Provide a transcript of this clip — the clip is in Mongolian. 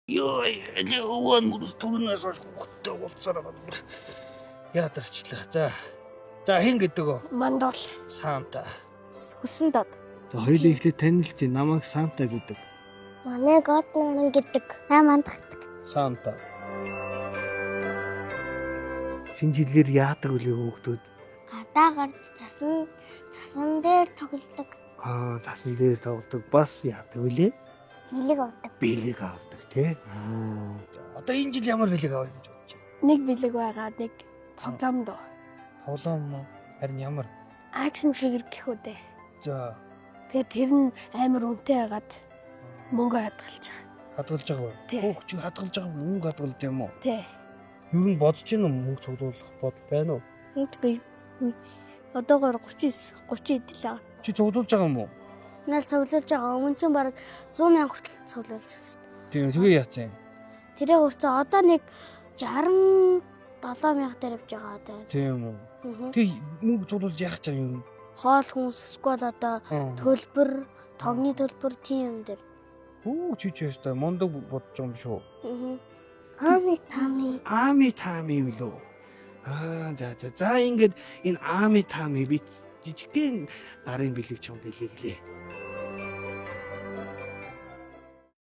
Йоо, өвөө мөрөс түрнээс хойш хүүхдтэй уулзсаар байгаа. Ядарчлаа. За. За хэн гэдэг вэ? Мандуул. Санта. Хүсэн дод. За хоёулаа эхлээд танилцъя. Намайг Санта гэдэг. Манай гот наран гэдэг. Аа мандахдаг. Санта. Шинэ жилээр яадаг үлээ хүүхдүүд? Гадаа гарч засан дээр тоглодог. Аа, засан дээр тоглодог. Бас яадаг үлээ? Бэлэг авдаг. Бэлэг авдаг тий. Аа. За, одоо энэ жил ямар бэлэг авъя гэж бодож байна? Нэг бэлэг байгаа, нэг тоглоом доо. Тоглоом уу? Харин ямар? Action figure гэх үү дээ. За, Тэгээд тэр нь амар үнэтэй байгаад мөнгө хадгалж байгаа. хадгалж байгаа уу? Тий. Хөөх чи хадгалж байгаа мөнгө хадгалж юм уу? Тий. Ер нь бодож гин үү мөнгө цуглуулах бодол байна уу? Мэдгүй. Одоогоор 39 30 идэл байгаа. Чи цуглуулж байгаа юм уу? Нал цуглуулж байгаа. Өмнө чинь бараг 100 мянга хүртэл цуглуулж байсан шүү дээ. Тийм, тэгээ яацсан юм? Тэрээ хүрсэн одоо нэг 67 мянга дээр явж байгаа одоо. Тийм үү. Аа. Тэг мөнгө цуглуулж яах гэж байгаа юм? Хоол хүнс эсвэл одоо төлбөр, тогны төлбөр тийм юм дээр. Хүү чи чи ястай мундаг бодож байгаа юм шүү. Аа. Ами тами. Ами тами юу лөө? Аа за за за ингээд энэ ами тами би жижигхэн гарын бэлэг чам бэлэглээ.